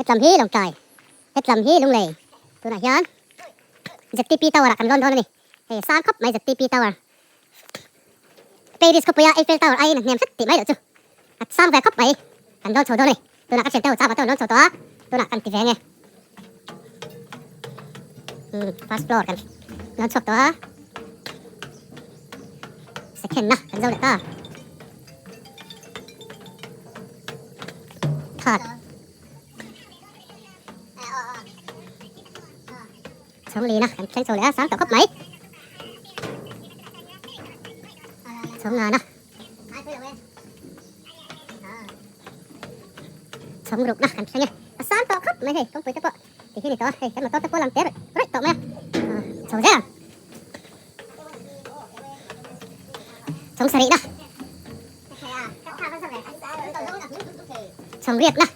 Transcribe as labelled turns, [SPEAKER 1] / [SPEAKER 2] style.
[SPEAKER 1] Hetlam hi Lawngtlai, hetlam hi Lunglei. Tunah hian ZTP Tower ah kan lawn dawn a ni. Hei sang khawp mai ZTP Tower. Paris khawpuia Eiffel Tower aiin a hnem hret tih mai loh chu a sang ve khawp mai. Kan lawn chho dawn a ni. Tunah ka thiante ho chama te rawn lawn chho tawh a, tunah kan ti ve nge. Umm first floor kan lawn chhuak tawh a, second na kan zo leh ta. Third. Chhawng lina kan thleng chho leh a, sang tawh khawp mai. Chhawng ngana. Chhawng rukna kan thleng e. A sang tawh khawp mai hei kawngpui te pawh ti hi ni tawh a, hei kan motor te pawh lang ter raih tawh mai a, chho zel ang. Chhawng sarihna. Chhawng riatna.